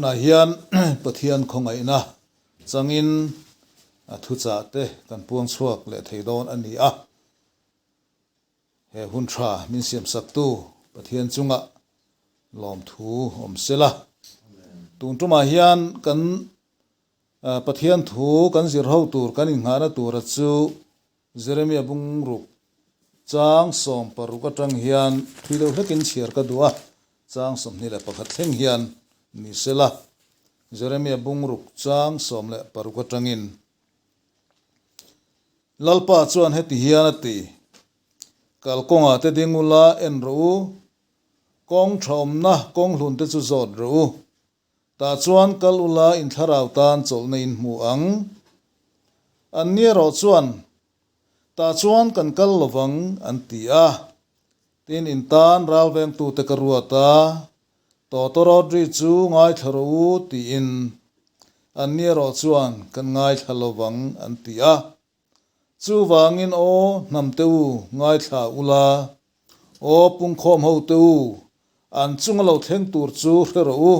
hunah hian Pathian khawngaihna changin a thuchah te kan puang chhuak leh thei dawn a ni a. He hun tha min siamsaktu Pathian chungah lawmthu awm sela. Tun tumah hian kan Pathian thu kan zir ho tur kan inghahna tura chu Jeremia bungruk chang 16 atang hian thui deuh hlekin chhiar ka duh a, chang 21 thleng hian ni sela. Jeremia bungruk chang 16 atangin Lalpa chuan heti hian a ti, Kalkawngah te ding ula en rawh u, kawng tha awmna kawng hlun te chu zawt rawh u. Tah chuan kal ula in thlarau tan chawlhna in hmu ang. An ni erawh chuan, Tah chuan kan kal lovang, an ti a. Tin, in tan ralvengtute ka ruat a, Tawtawrawt ri chu ngaithla rawh u, tiin. An ni erawh chuan, Kan ngaithla lovang, an ti a. Chuvangin aw, hnamte u, ngaithla ula. Aw, pungkhawm hote u, an chunga lo thleng tur chu hre rawh u.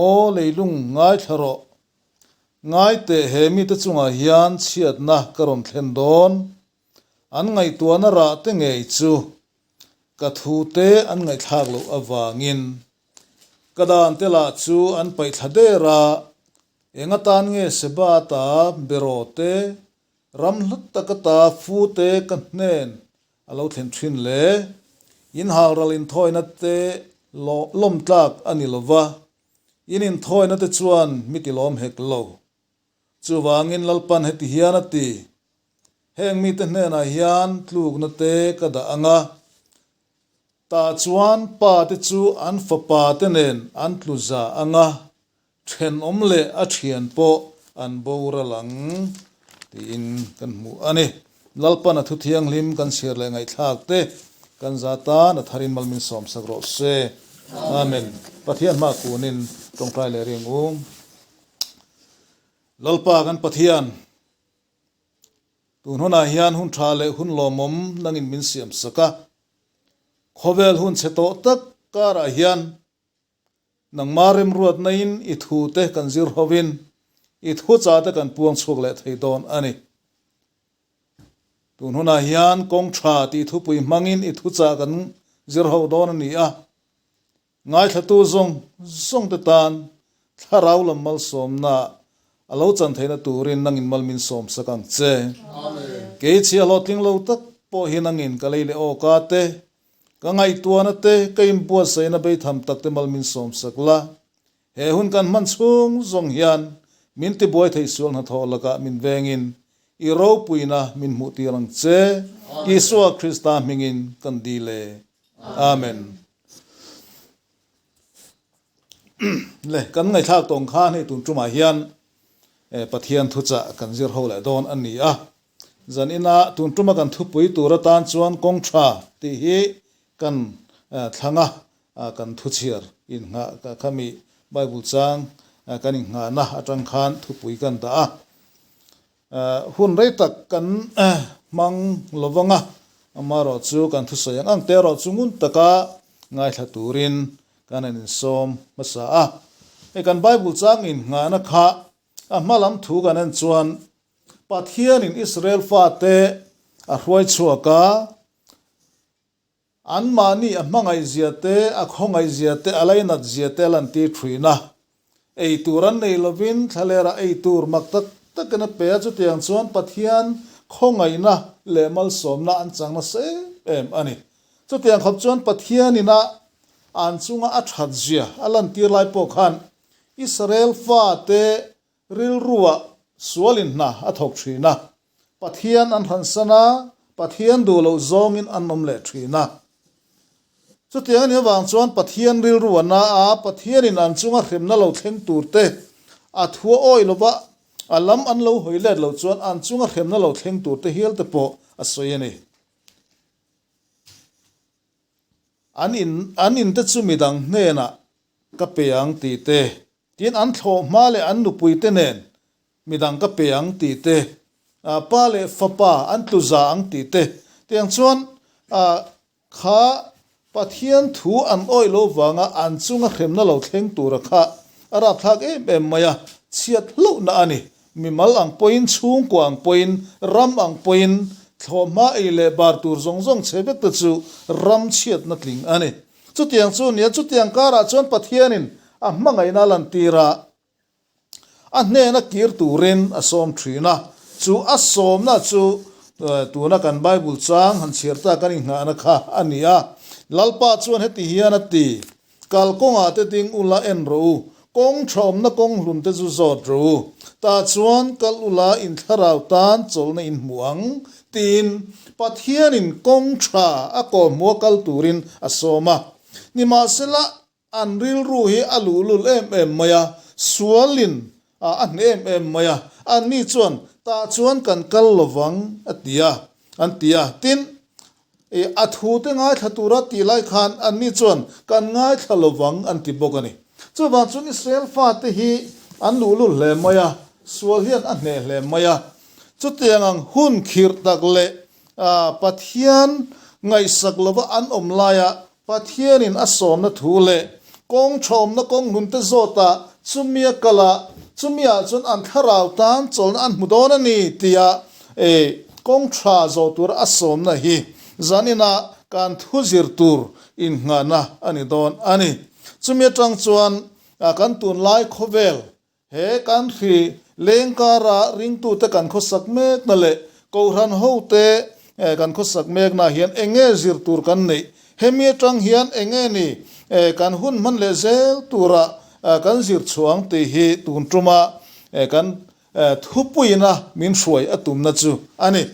Aw, leilung, ngaithla rawh. Ngai teh he mite chungah hian chhiatna ka rawn thlen dawn. An ngaihtuahna rah te ngei chu ka thu te an ngaihthlak loh avangin ka dan te lah chu an paih thla der a, eng atan nge Seba ta beraw te, ram hla taka ta fu te ka hnen a lo thlen thin le? In halral inthawina te lawm tlak a ni lova, in inthawina te chuan mi tilawm hek lo. Chuvangin Lalpan heti hian a ti, Heng mite hnenah hian tlukna te ka dah ang a, tah chuan pa te chu an fapa te nen an tlu za ang a, thenawm leh a thian pawh an boral ang, tiin kan hmuh a ni. Lalpan a thu thianghlim kan chhiar leh ngaihthlak te kan za tan a tharin mal min sawmsak rawh se. Amen. Pathian hma kunin tawngtai leh ring u. Lalpa kan Pathian, tun hunah hian hun tha leh hun lawmawm nangin min siam sak a. Khawvel hun chhe tawh tak karah hian nangma remruatnain i thu te kan zir hovin i thuchah te kan puang chhuak leh thei dawn a ni. Tun hunah hian kawng tha tih thupui hmangin i thuchah kan zir ho dawn a ni a. Ngaithlatu zawng zawng te tan thlarau lam malsawmna a lo chan theihna turin nangin mal min sawm sak ang che. Kei chhia hlawhtling lo tak pawh hi nangin ka lei leh awka te, ka ngaihtuahna te, ka inbuatsaihna beitham tak te mal min sawm sak la. He hun kan hman chhung zawng hian min tibuai thei sual hnathawh lakah min vengin i ropuina min hmuh tir ang che. Isua Krista hmingin kan dil e. Amen. Le, kan ngaihthlak tawng khan hei tun tumah hian Pathian thuchah kan zir ho leh dawn a ni a. Zan ina tun tuma kan thupui tur atan chuan kawng tha tih hi kan thlang a, kan thuchhiar innghah khami Bible chang kan innghahna atang khan thupui kan dah a. Hun rei tak kan hmang lovang a, amaherawh chu kan thusawi ang ang te erawh chu ngun taka ngaithla turin kan han insawm hmasa a. Hei kan Bible chang innghahna kha a hma lam thu kan en chuan Pathianin Israel fate a hruai chhuak a, Anmahni a hmangaihzia te, a khawngaihzia te, a lainatzia te a lantir thin a. Ei tur an nei lovin thlalera ei tur mak tak takin a pe a, chutiang chuan Pathian khawngaihna leh malsawmna an chang nasa em em a ni. Chutiang khawp chuan Pathianin a an chunga a thatzia a lantir lai pawh khan Israel fate Rilruah sualin hna a thawk thin a, Pathian an hransan a, Pathian duh loh zawngin an awm leh thin a. Chutiang a nih avang chuan Pathian rilru a na a, Pathianin an chunga hremna lo thleng turte a thua awih lova a lam an lo hawi let loh chuan an chunga hremna lo thleng turte hial te pawh a sawi a ni. An in an inte chu midang hnenah ka pe ang tih te, Tin, an thlawh hma leh an nupuite nen midang ka pe ang tih te, pa leh fapa an tlu za ang tih te, tiang chuan kha Pathian thu an awih lo vanga an chunga hremna lo thleng tura kha A rapthlak em em mai a, chhiat hlauhna a ni. Mimal ang pawhin, chhungkua ang pawhin, ram ang pawhin, thlawhhma ei leh bar tur zawng zawng chhe vek te chu ram chhiatna tling a ni. Chutiang chu nia, chutiang karah chuan Pathianin a hmangaihna a lantir a, a hnena kir turin a sawm thin a. Chu a sawmna chu tuna kan Bible chang han chhiar ta kan inghahna kha a ni a. Lalpa chuan heti hian a ti, Kal kawngah te ding ula en rawh u, kawng tha awmna kawng hlun te chu zawt rawh u. Tah chuan kal ula in thlarau tan chawlhna in hmu ang, tiin Pathianin kawng tha a kawhhmuha kal turin a sawm a. Nimahsela, an rilru hi a luhlul em em mai a, sualin a hneh em em mai a, anni chuan tah chuan kan kal lovang a ti a, an ti a. Tin, I a thute ngaithla tura tih lai khan anni chuan kan ngaithla lovang an ti bawk a ni. Chuvang chuan Israel fate hi an luhlul hle mai a, sual hian a hneh hle mai a. Chutiang ang hun khirh tak leh Pathian ngaihsak lova an awm laia Pathianin a sawmna thu leh kawng thawmna kawng hlunte zawta chumia kala chumiah chuan an thlarau tan chawlhna an hmu dawn a ni tia kawng tha zawh tura a sawmna hi zanina kan thu zir tur innghahna a ni dawn a ni. Chumi atang chuan kan tunlai khawvel He kan hri leng kara ringtute kan khawsak mekna leh Kohhran hote kan khawsak mekna hian eng nge zir tur kan neih? Hemi atang hian eng nge ni kan hun hman leh zel tura kan zir chhuang tih hi tun tuma kan thupuina min hruai a tumna chu a ni.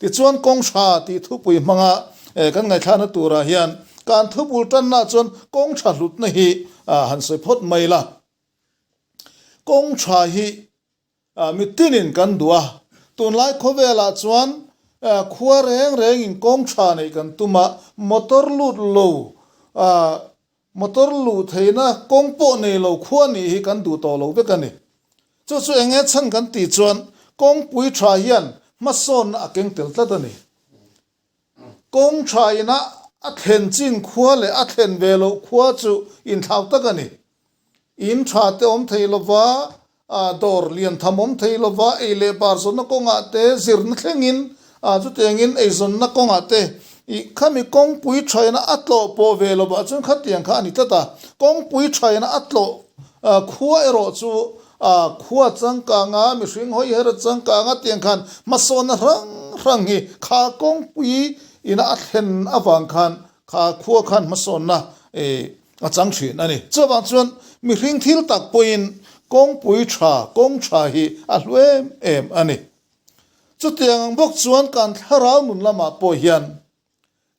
Tichuan kawng tha tih thupui hmanga kan ngaihthlakna turah hian kan thubul tanna chuan kawng tha hlutna hi han sawi phawt mai la. Kawng tha hi mitinin kan duh a, tunlai khawvelah chuan khua reng rengin kawng tha neih kan tum a, motor lut lo, motor luh theihna kawng pawh nei lo khua nih hi kan duh tawh lo vek a ni. Chu chu eng nge chhan kan tih chuan kawngpui tha hian hmasawnna a keng tel tlat a ni. Kawng tha ina a thlen chin khua leh a thlen ve loh khua chu inthlau tak a ni. In tha te awm thei lova, dawr lian tham awm thei lova, ei leh bar zawnna kawngah te zirna thlengin chutiangin eizawnna kawngah te i khami kawngpui tha ina a tlawh pawh ve lovah chuan khatiang kha a ni tlat a. Kawngpui tha ina a tlawh khua erawh chu A khua changkang a, mihring hawi her a changkang a tiang khan hmasawnna hrang hrang hi kha kawngpui ina a thlen avang khan kha khua khan hmasawnna a chang thin a ni. Chuvang chuan mihring thil tak pawhin kawngpui tha, kawng tha hi a hlu em em a ni. Chutiang ang bawk chuan kan thlarau nun lamah pawh hian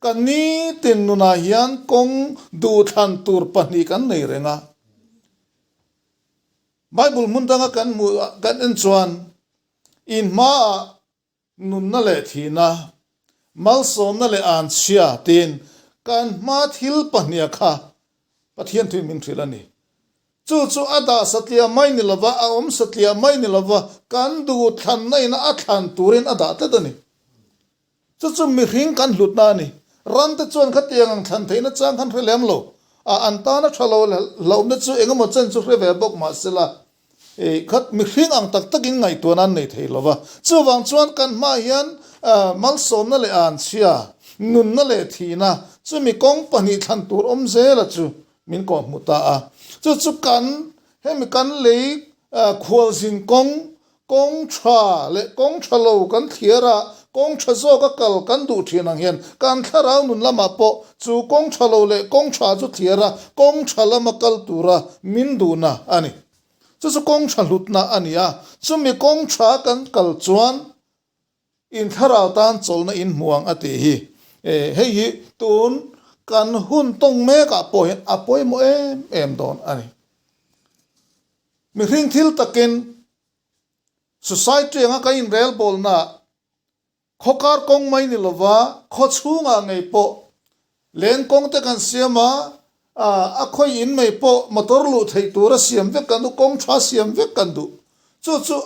kan nitin nunah hian kawng duhthlan tur pahnih kan nei reng a. Bible hmun danga kan hmuh kan en chuan in hmaah nunna leh thihna, malsawmna leh anchhia tiin kan hma thil pahniha kha Pathian thuin min hrilh a ni. Chu chu a dah satliah mai ni lova, a awm satliah mai ni lova, kan duhthlanna ina a thlan turin a dah tlat a ni. Chu chu mihring kan hlutna a ni. Rante chuan khatiang ang thlan theihna chang khan hre lem lo. A an tana tha lo hlauhna chu eng emaw chen chu hre ve bawk mah se la, ei khat mihring ang tak takin ngaihtuahna an nei thei lo va. Chuvang chuan kan hmaah hian malsawmna leh anchhia, nunna leh thihna, chumi kawng pahnih thlan tur awm zela chu min kawhhmuh ta a. Chu chu kan hemi kan lei khualzin kawng Kawng tha leh kawng tha lo kan thliar a, kawng tha zawka kal kan duh thin ang hian kan thlarau nun lamah pawh chu kawng tha lo leh kawng tha chu thliar a, kawng tha lama kal tura min duhna a ni. Chu chu kawng tha hlutna a ni a, chumi kawng tha kan kal chuan in thlarau tan chawlhna in hmu ang a tih hi. Hei hi tun kan hun tawng mekah pawh hian a pawimawh em em dawn a ni. Mihring thil takin society anga kan inrelbawlnaah khawkar kawng mai ni lova khaw chhungah ngei pawh leng kawng te kan siam a, a khawi in mai pawh motor luh theih tura siam vek kan duh, kawng tha siam vek kan duh. Chu chu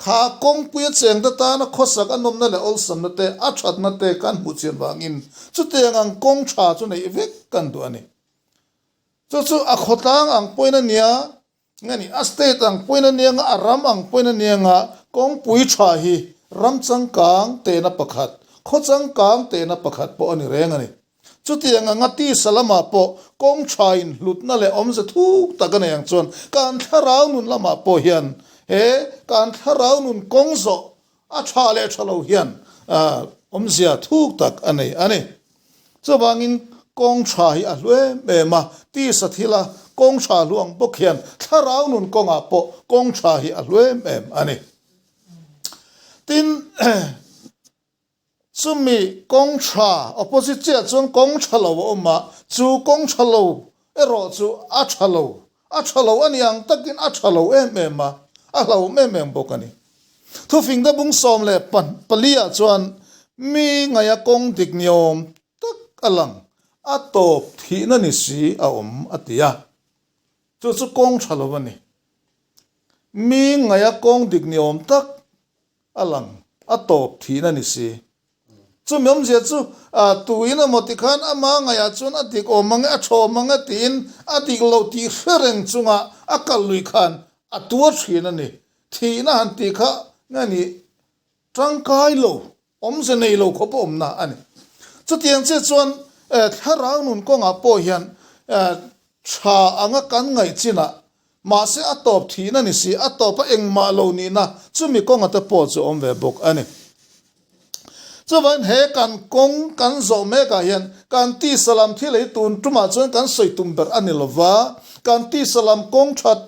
kha kawngpui a chengte tana khawsak a nawmna leh awlsamna te, a thatna te kan hmuh chian vangin chutiang ang kawng tha chu neih vek kan duh a ni. Chu chu a khawtlang ang pawhin a nia. Nge ni, a state ang pawhin a nia nga, a ram ang pawhin a nia nga, kawngpui tha hi ram changkang tehna pakhat, khaw changkang tehna pakhat pawh a ni reng a ni. Chutiang anga tisa lamah pawh kawng tha in hlutna leh awmze thuk tak a nei ang chuan kan thlarau nun lamah pawh hian he kan thlarau nun kawng zawh a tha leh tha lo hian awmzia thuk tak a nei a ni. Chuvangin kawng tha hi a hlu em em a, tisa thila kawng tha hlu ang bawk hian thlarau nun kawngah pawh kawng tha hi a hlu em em a ni. Tin, chumi kawng tha opposite chiah chuan kawng tha lo a awm a, chu kawng tha lo erawh chu a tha lo, a tha lo a ni ang takin a tha lo em em a, a hlauhawm em em bawk a ni. Thufingte bung 14 ah chuan mi ngaia kawng dik ni awm tak a lang, a tawp thihna ni si a awm a ti a, chu chu kawng tha lo a ni. Mi ngaia kawng dik ni awm tak a lang, a tawp thihna ni si. Chumi awmzia chu tuin emaw tikhan ama ngaihah chuan a dik awm ang e, a tha awm ang e tiin a dik lo tih hre reng chunga a kal lui khan a tuar thin a ni. Thihna han tih kha nge ni tangkai lo, awmze nei lo khawp a awmna a ni. Chutiang chiah chuan thlarau nun kawngah pawh hian Tha anga kan ngaih chinah, mahse a tawp thihna ni si, a tawpa engmah lo nihna chumi kawnga te pawh chu awm ve bawk a ni. Chuvangin he kan kawng kan zawh mekah hian kan tisa lam thil ei tun tumah chuan kan sawi tum ber a ni lova, kan tisa lam kawng that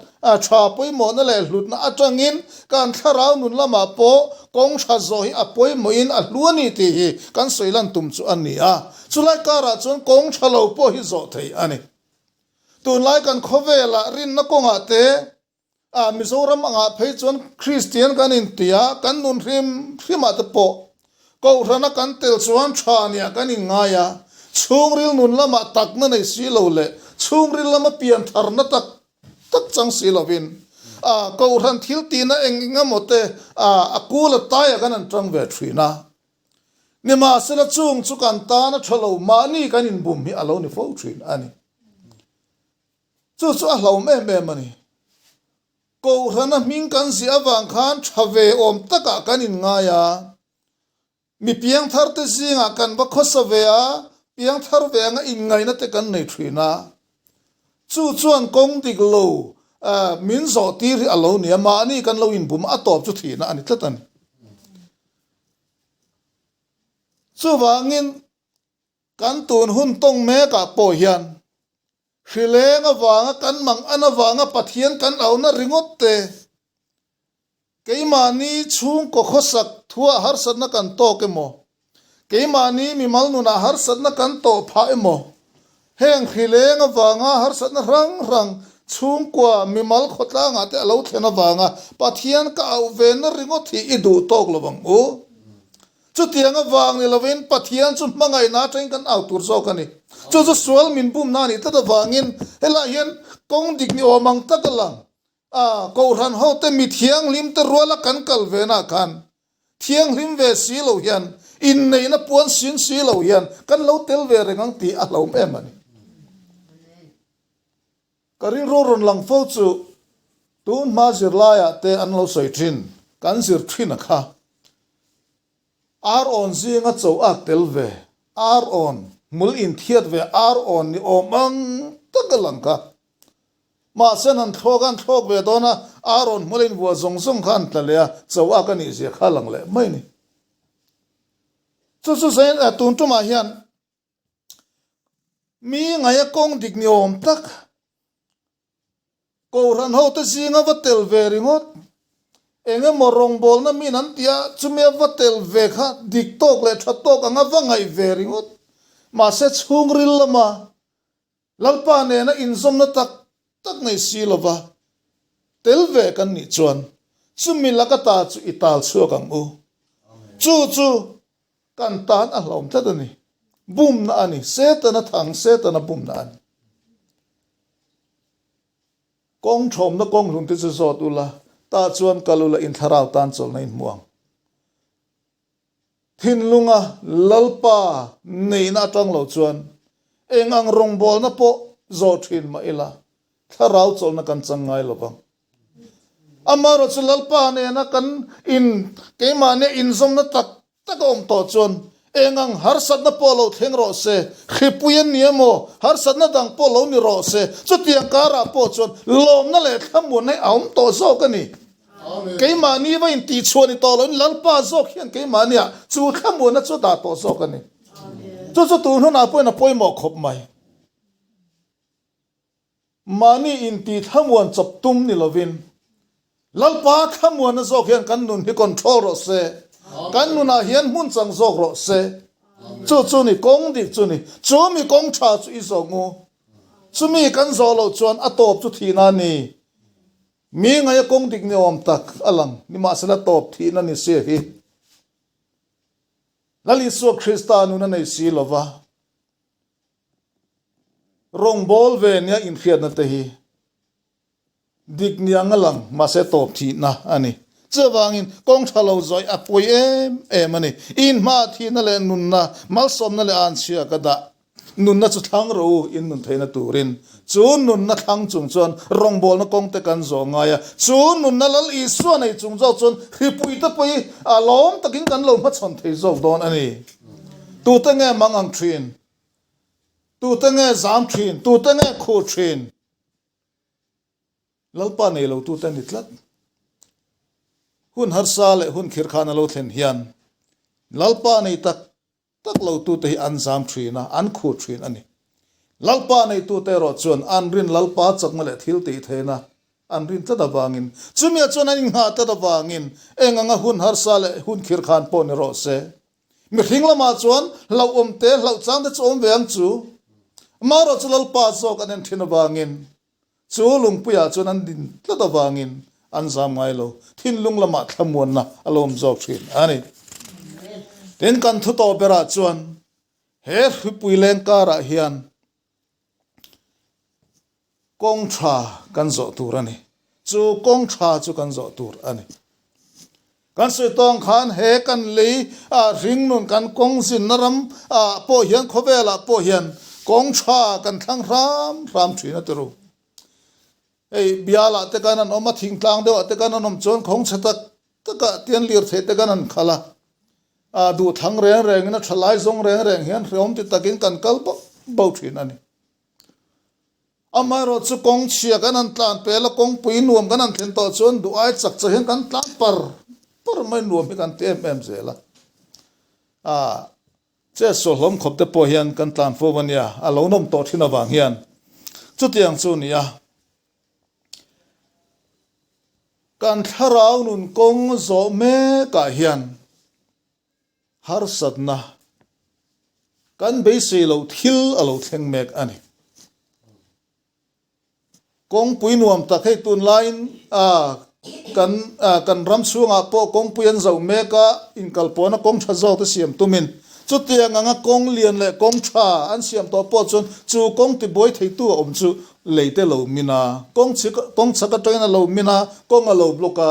tha pawimawhna leh hlutna atangin kan thlarau nun lamah pawh kawng tha zawh hi a pawimawhin a hlu a ni tih hi kan sawi lan tum chu a ni a. Chulai karah chuan kawng tha lo pawh hi zawh theih a ni. Tunlai kan khawvelah rinna kawngah te, ah Mizoram angah phei chuan Kristian kan inti a, kan nun hrim hrimah te pawh Kohhrana kan tel chuan tha nia kan inngai a, chhungril nun lamah takna nei si lo leh chhungril lama pian tharna tak tak chang si lovin ah Kohhran thil tihna eng eng emaw te ah a kul a taiah kan han tang ve thin a. Nimahsela chung chu kan tan a tha lo, mahni kan inbum hi a lo ni fo thin a ni. Chu chu a hlauhawm em em a ni. Kohhrana hming kan ziah avang khan tha ve awm takah kan inngai a, mi piangthar te zingah kan va khawsa ve a, piangthar ve anga inngaihna te kan nei thin a. Chu chuan kawng dik lo min zawh tir hi a lo ni a, mahni kan lo inbum a, a tawp chu thihna a ni tlat a ni. Chuvangin kan tun hun tawng mekah pawh hian hrileng avanga kan mang an avanga Pathian kan auhna ringawt te, keimahni chhungkaw khawsak thuah harsatna kan tawk emaw, keimahni mimal nunah harsatna kan tawh phah emaw, Heng hrileng avanga harsatna hrang hrang chhungkua mimal khawtlangah te a lo thlen avanga Pathian ka auh venna ringawt hi i duh tawk lo ang u. Chutiang avang ni lovin Pathian chu hmangaihna atangin kan au tur zawk a ni. Chu chu sual min bumna a nih tlat avangin helaiah hian kawng dik ni awm ang tak a lang. A, Kohhran hote mi thianghlim te ruala kan kal ve nah khan thianghlim ve si lo hian, inneihna puan sin si lo hian kan lo tel ve reng ang tih a hlauhawm em a ni. Ka rilru rawn lang fo chu tun hma zirlaiah te an lo sawi thin, kan zir thin a kha. Ar awn zinga cho ak tel ve, ar awn hmul inthiat ve, ar awn ni awm ang tak a lang kha. Mahse an han thlawk a, an thlawk ve dawn a, ar awn hmul a invuah zawng zawng kha an tla leh a, cho ak a nih zia kha a lang leh mai a ni. Chu chu zain tun tumah hian mi ngaia kawng dik ni awm tak Kohhran hote zinga va tel ve ringawt, eng emaw rawngbawlna min an tih a, chumia va tel ve kha dik tawk leh tha tawk anga va ngaih ve ringawt. Mahse chhungril lama Lalpa nena inzawmna tak tak nei si lova tel ve kan nih chuan chumi laka ta chu i tal chhuak ang u. Chu chu kan tan a hlawm tlat a ni. Bumna a ni. Setana thang, Setana bumna a ni. Kawng thawmna kawng hlun te chu zawt ula, tah chuan kal ula in thlarau tan chawlhna in hmu ang. Thinlunga Lalpa neihna atang lo chuan eng ang rawngbawlna pawh zawh thin mah ila, thlarau chawlhna kan chang ngai lo vang. Amaherawhchu Lalpa nena kan in keimahnia inzawmna tak tak a awm tawh chuan eng ang harsatna pawh lo thleng rawh se, hripui an ni emaw, harsatna dang pawh lo ni rawh se, chutiang karah pawh chuan lawmna leh thlamuanna hi a awm tawh zawk a ni. Keimahni va intihchhuah ni tawh loin Lalpa zawk hian keimahniah chu thlamuanna chu a dah tawh zawk a ni. Chu chu tun hunah pawhin a pawimawh khawp mai. Mahni intih thlamuan chawp tum ni lovin, Lalpa thlamuanna zawk hian kan nun hi control rawh se, kan nunah hian hmun chang zawk rawh se. Chu chu ni kawng dik chu ni. Chu mi kawng tha chu i zawng u. Chumi kan zawh loh chuan a tawp chu thihna a ni. Mi ngaia kawng dik ni awm tak a lang, nimahsela tawp thihna ni sia hi. Lal Isua Krista nun a nei si lova. Rawngbâwl ve nia inhriatna te hi dik ni ang a lang, mahse tawp thihna a ni. Chuvangin kawng tha lo zawih a pawi em em a ni. Inhma thihna leh nunna, malsawmna leh anchhia ka dah. Nunna chu thlang rawh u, in nun theihna turin. Chu nunna thlang chung chuan rawngbâwlna kawng te kan zawh ngai a. Chu nunna Lal Isua nei chung zawk chuan hripui te pawh hi a lawm takin kan lo hmachhawn thei zawk dawn a ni. Tute nge mang ang thin? Tute nge zam thin? Tute nge khur thin? Lalpa nei lo tute ni tlat. Hun harsa leh hun khir khan a lo thlen hian Lalpa nei tak tak lo tute hi an zam thin a, an khur thin a ni. Lalpa nei tute erawh chuan an rin Lalpa chakna leh thil tih theihna an rin tlat avangin, chumia chuan an inghah tlat avangin eng anga hun harsa leh hun khir khan pawh ni rawh se. Mihring lamah chuan hlauhawm te, hlauh chang te chu awm ve ang chu. Amaherawh chu Lalpa zawk an en thin avangin, chu lungpuiah chuan an din tlat avangin an zam ngai lo. Thinlung lamah thlamuanna a lo awm zawk thin a ni. Tin, kan thu tawh berah chuan he hripui leng karah hian Kawng tha kan zawh tur a ni. Chu kawng tha chu kan zawh tur a ni. Kan sawi tawng khan he kan lei ah hringnun kan kawng zinna ram ah pawh hian khawvel ah pawh hian kawng tha kan thlang hram hram thin a ti ru. Hei bial ah te kan an awm a, thingtlang deuh ah te kan an awm chuan khawng chhe tak takah tian lirthei te kan an khalh a, ah duhthlang reng reng in a tha lai zawng reng reng hian hreawm ti takin kan kal bauh bauh thin a ni. Amaherawh chu kawng chhia kan han tlan pel a, kawngpui nuam kan han thlen tawh chuan duh ai chak chak hian kan tlan par par mai nuam hi kan ti em em zel a. Ah che sualhlawm khawp te pawh hian kan tlan fo a nia, a lo nawm tawh thin avang hian chutiang chu a ni a. Kan thlarau nun kawng zawh mekah hian harsatna kan beisei loh thil a lo thleng mek a ni. Kawngpui nuam tak hei tunlaiin kan kan ram chhungah pawh kawngpui an zoh mek a, inkalpawhna kawng tha zawk te siam tumin chutiang anga kawng lian leh kawng tha an siam tawh pawh chuan chu kawng tibuai theitu a awm chu lei te lo min a, kawng chhik kawng chhak atangin a lo min a, kawng a lo block a,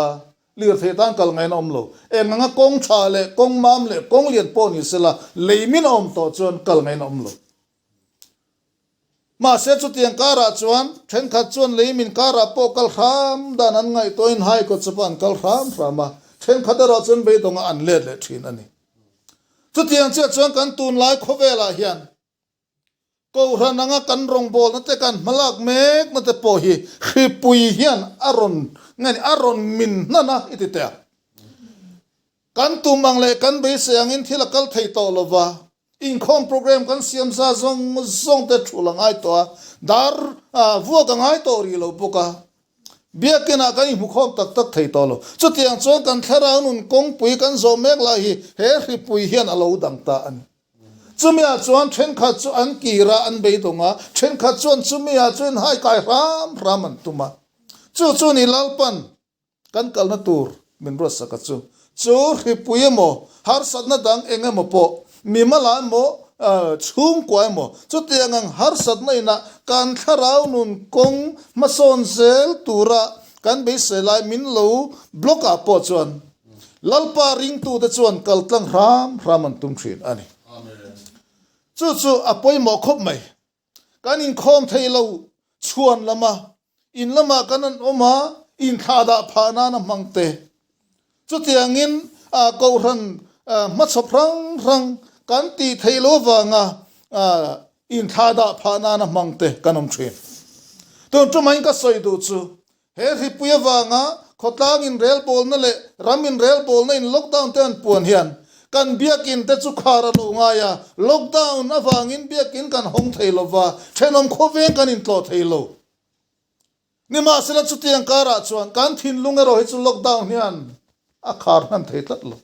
Lirthei tan kal ngaihna awm lo. Eng anga kawng tha leh kawng mam leh kawng lian pawh ni sela, lei min a awm tawh chuan kal ngaihna awm lo. Mahse chutiang karah chuan thenkhat chuan lei min karah pawh kal hram dan an ngaihtuahin hai kawt chawpah an kal hram hram a, thenkhat erawh chuan beidawngah an let leh thin a ni. Chutiang chiah chuan kan tunlai khawvelah hian Kohhran anga kan rawngbawlna te kan hmalak mekna te pawh hi hripui hian a rawn nge ni a rawn min hnan a i ti teh a. Kan tum ang leh kan beisei angin thil a kal thei tawh lo va, inkhawm program kan siam za zawng zawng te thul a ngai tawh a, dar vuak a ngai tawh rih lo bawk a, biakinah kan inhmukhawm tak tak thei tawh lo. Chutiang chuan kan thlarau nun kawngpui kan zawh mek lai hi he hripui hian a lo dang ta a ni. Chumiah chuan thenkhat chu an kir a, an beidawng a, thenkhat chuan chumiah chuan hai kai hram hram an tum a. Chu chu ni Lalpan kan kalna tur min ruatsak a chu. Chu hripui emaw, harsatna dang eng emaw pawh, mimala emaw, chhungkua emaw, chutiang ang harsatna inah kan thlarau nun kawng hmasawn zel tura kan beisei lai min lo block ah pawh chuan Lalpa ringtute chuan kal tlang hram hram an tum thin a ni. Chu chu a pawimawh khawp mai. Kan inkhawm thei lo chhuan lama in lamah kan an awm a, inthlahdah phah nana hmang te. Chutiangin Kohhran hmachhawp hrang hrang kan tih theih loh avanga inthlahdah phah nana hmang te kan awm thin. Tun tumah in ka sawi duh chu He hripui avanga khawtlang inrelbawlna leh ram inrelbawlna in lockdown te an puan hian kan biakinn te chu khar a lo ngai a, lockdown avangin biakinn kan hawng thei lo va, thenawm khawveng kan intlawh thei lo. Nimahsela chutiang karah chuan kan thinlung erawh hi chu lockdown hian A khar hman thei tlat lo.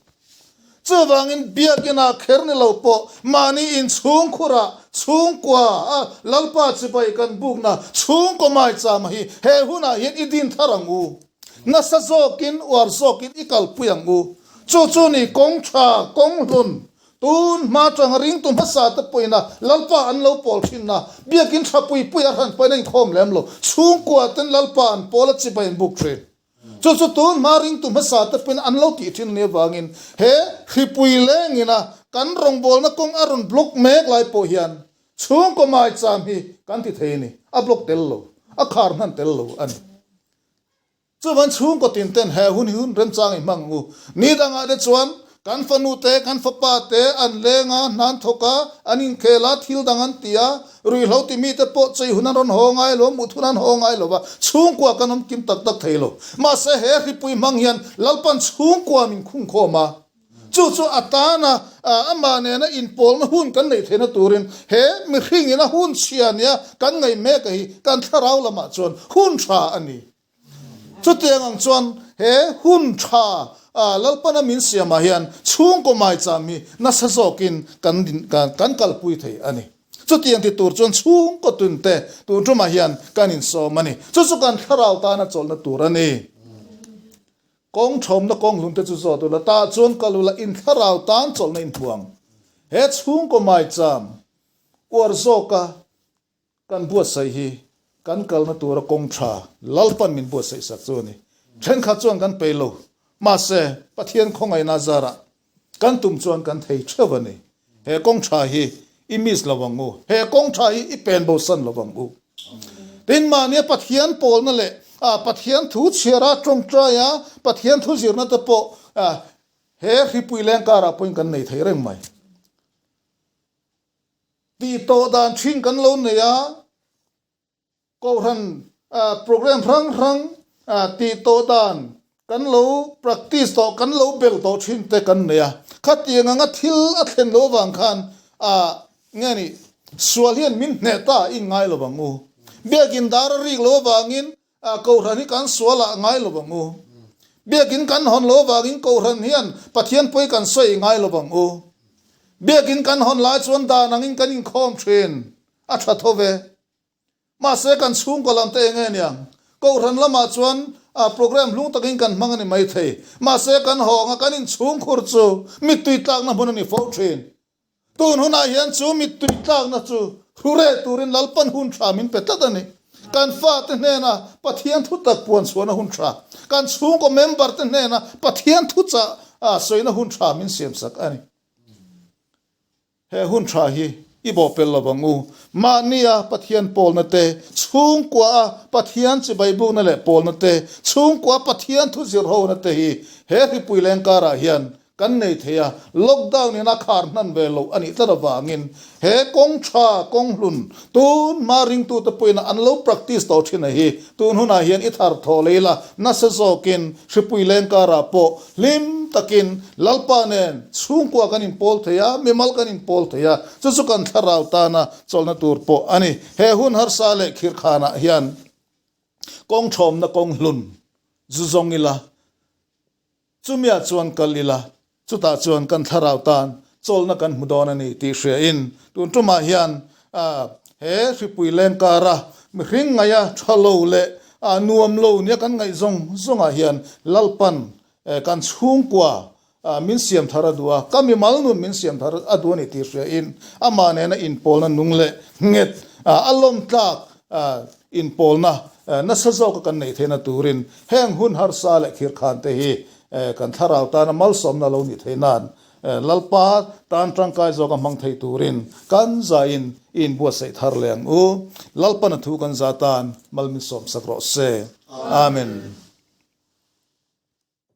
Chuvangin biakina kher ni lo pawh mahni inchhungkhurah chhungkua a Lalpa chibai kan bukna chhungkaw maichama hi he hunah hian i din thar ang u. Nasa zawkin uar zawkin i kalpui ang u. Chu chu ni kawng tha, kawng hlun, tun hma tanga ringtu hmasa te pawhin a Lalpa an lo pawl thinna biakin tha pui pui a hran pawhin a inkhawm lem lo. Chhungkua ten Lalpa an pawl a chibai an buk thin. Chu chu tun hma ringtu hmasa te pawhin an lo tih thin a nih avangin he hripui lengina kan rawngbawlna kawng a rawn block mek lai pawh hian chhungkaw maicham hi kan ti thei a ni, a block tel lo, a khar hnan tel lo a ni. Chuvan chhungkaw tin ten he hun hi hun remchang i hmang ang u. Ni dangah te chuan Kan fanu te, kan fapa te an leng a, hnan thawk a, an inkhel a, thil dang an ti a, ruihhlo ti mite pawh chei hun an rawn haw ngai lo, mut hun an haw ngai lo va, chhungkua kan awm kim tak tak thei lo. Mahse he hripui hmang hian Lalpan chhungkua min khung khawm a, chu chu a tana amah nena inpawlna hun kan neih theihna turin he mihringin a hun chhia nia kan ngaih mek a hi kan thlarau lamah chuan hun tha a ni. Chutiang ang chuan he hun tha Lalpana min siamah hian chhungkaw maicham hi nasa zawkin kan kan kalpui thei a ni. Chutiang ti tur chuan chhungkaw tunte tun tumah hian kan insawm a ni. Chu chu kan thlarau tana chawlhna tur a ni. Kawng thawmna kawng hlunte chu zawt ula, tah chuan kal ula in thlarau tan chawlhna in hmu ang. He chhungkaw maicham uar zawka Kan buatsaih hi kan kalna tura kawng tha Lalpan min buatsaih sak chu a ni. Thenkhat chuan kan pei lo, mahse Pathian khawngaihna zarah kan tum chuan kan thei theuh a ni. He kawng tha hi i miss lo ang u, he kawng tha hi i pen bosan lo ang u. Tin, mahnia Pathian pawlna leh Pathian thu chhiara tawngtaia Pathian thu zirna te pawh he hripui leng karah pawhin kan nei thei reng mai. Tih tawh dan thin kan lo nei a, Kohhran program hrang hrang tih tawh dan kan lo practice tawh, kan lo bel tawh thin te kan nei a. Khatiang anga thil a thlen loh avang khan nge ni sual hian min hneh ta a inngai lo ang u. Biakin dar a rik loh avangin Kohhran hi kan sual ah ngai lo ang u. Biakin kan hawn lo avangin Kohhran hian Pathian pawi kan sawi ngai lo ang u. Biakin kan hawn lai chuan dan angin kan inkhawm thin, a tha tho ve. Mahse kan chhungkaw lam te eng nge niang? Kohhran lamah chuan program hlung takin kan hmang a ni maithei. Mahse kan hawng a kan inchhungkhur chu mittui tlakna hmun a ni fo thin. Tun hunah hian chu mittui tlakna chu hrureh turin Lalpan hun tha min pe tlat a ni. Kan fate hnena Pathian thu tak puan chhuahna hun tha, kan chhungkaw member te hnena Pathian thuchah sawina hun tha min siamsak a ni. He hun tha hi i bawhpelh lo ang u. Mahnia Pathian pawlna te, chhungkua a Pathian chibai bukna leh pawlna te, chhungkua Pathian thu zirhona te hi he hripui leng karah hian Kan nei thei a, lockdown in a khar hnan ve loh a nih tlat avangin he kawng tha, kawng hlun, tun hma ringtute pawhin an lo practice tawh thin a hi tun hunah hian i thar thaw lei la, nasa zawkin hripui leng karah pawh hlim takin Lalpa nen chhungkua kan inpawl thei a, mimal kan inpawl thei a, chu chu kan thlarau tana chawlhna tur pawh a ni. He hun harsa leh khirkhanah hian kawng thawmna kawng hlun zu zawng ila, Chumiah chuan kal ila, chutah chuan kan thlarau tan chawlhna kan hmu dawn a ni tih hriain tun tumah hian he hripui leng kara mihring ngaia tha lo leh nuam lo nia kan ngaih zawng zawngah hian Lalpan kan chhungkua min siam thar a duh a, ka mimal nun min siam thar a duh a ni tih hriain amah nena inpawlna nung leh nghet a lawmtlak inpawlna nasa zawka kan neih theihna turin heng hun harsa leh khirkhan te hi kan thlarau tana malsawmna lo nih theih nan Lalpa tan tangkai zawka hmang thei turin kan zain i inbuatsaih thar leh ang u. Lalpana thu kan za tan mal min sawmsak rawh se. Amen.